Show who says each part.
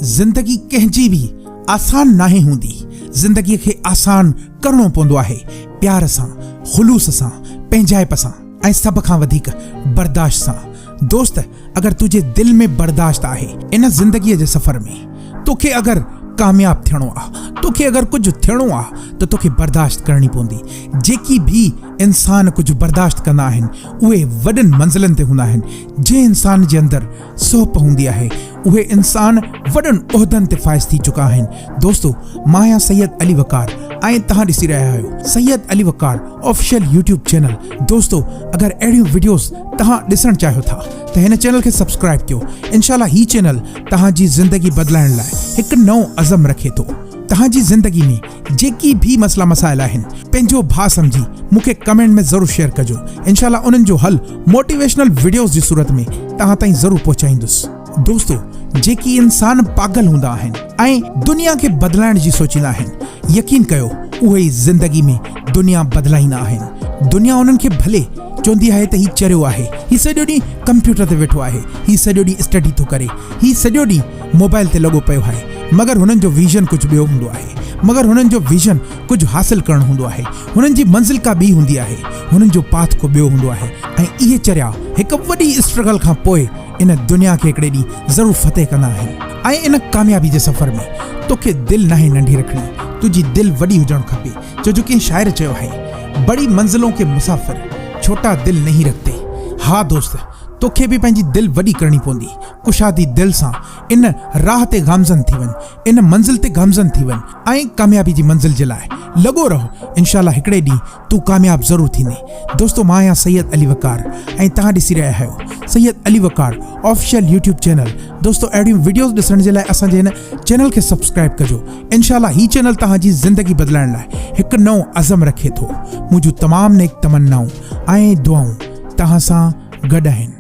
Speaker 1: زندگي ڪنهن جي به آسان ناهي هوندي، زندگي کي آسان ڪرڻو پوندو آهي پيار سان، خلوص سان، پنهنجائپ سان ۽ سڀ کان وڌيڪ برداشت سان. دوست اگر تنهنجي دل ۾ برداشت آهي ان زندگي جي سفر ۾ توکي اگر ڪامياب ٿيڻو آ، توکي اگر ڪجهه ٿيڻو آ ته توکي برداشت ڪرڻي پوندي. جيڪي به انسان ڪجهه برداشت ڪندا آهن اهي وڏن منزلن تي هوندا آهن. جنهن انسان جي اندر سهپ هوندي آهي اهي انسان وڏن عهدن تي فائز ٿي چڪا آهن. دوستو مان آهيان سيد علي وقار ۽ توهان ڏسي رهيا آهيو Syed Ali Waqar official YouTube channel دوستو اگر اهڙيون وڊيوز توهان ڏسڻ چاهيو ٿا ته هن چينل کي سبسڪرائب ڪيو انشاء الله هي چينل توهان جي زندگي بدلائڻ لاء هڪ نئون عزم رکي ٿو. توهان جي زندگي ۾ جيڪي ڀي مسئلا مسائل آهن پنهنجو ڀاء سمجهي مون کي ڪمينٽ ۾ ضرور شيئر ڪجو انشاء الله انهن جو حل موٽيويشنل وڊيوز جي صورت ۾ توهان تائين ضرور پهچائيندس. دوستو جيڪي انسان پاڳل هوندا آهن ۽ دنيا کي بدلائڻ جي سوچيندا آهن يقين ڪيو اهي ئي زندگي ۾ دنيا بدلائيندا آهن دنيا انهن کي ڀلي چوندي آهي ته هي چريو آهي هي سڄو ڏينهن ڪمپيوٽر تي ويٺو آهي هي سڄو ڏينهن اسٽڊي ٿو ڪري هي سڄو ڏينهن موبائل تي لڳو پيو آهي مگر هنن جو ويزن ڪجهه ٻيو هوندو آهي مگر هنن جو ويزن ڪجهه حاصل ڪرڻ هوندو آهي هنن جي منزل ڪا ٻي هوندي آهي هنن جو پاٿ ڪو ٻيو هوندو آهي ۽ اهي چريا هڪ وڏي اسٽرگل کان پوء ان دنيا کي هڪڙي ڏينهن ضرور فتح ڪندا آهن ۽ ان ڪاميابي جي سفر ۾ توکي دل ناهي ننڍي رکڻي تنهنجي دل وڏي هجڻ کپي ڇو جو ڪنهن شاعر چيو آهي بڙي منزلون ڪي مسافر ڇوٽا دل نهين رکتي ها دوست توکي به پنهنجي دل وڏي ڪرڻي پوندي ڪشادي دل سان ان راهه تي گامزن ٿي وڃ، ان منزل تي گامزن ٿي وڃ ۽ ڪاميابي جي منزل جي لاء لڳو رهه، انشاء الله هڪڙي ڏينهن تون ڪامياب ضرور ٿيندين. دوستو مان آهيان سيد علي وقار ۽ توهان ڏسي رهيا آهيو Syed Ali Waqar official YouTube channel. دوستو اهڙيون وڊيوز ڏسڻ جي لاء اسان جي هن چينل کي سبسڪرائب ڪجو. انشاء الله هي چينل توهان جي زندگي بدلائڻ لاء هڪ نئون عزم رکي ٿو. منهنجون تمام نيڪ تمنائون ۽ دعائون توهان سان گڏ آهن.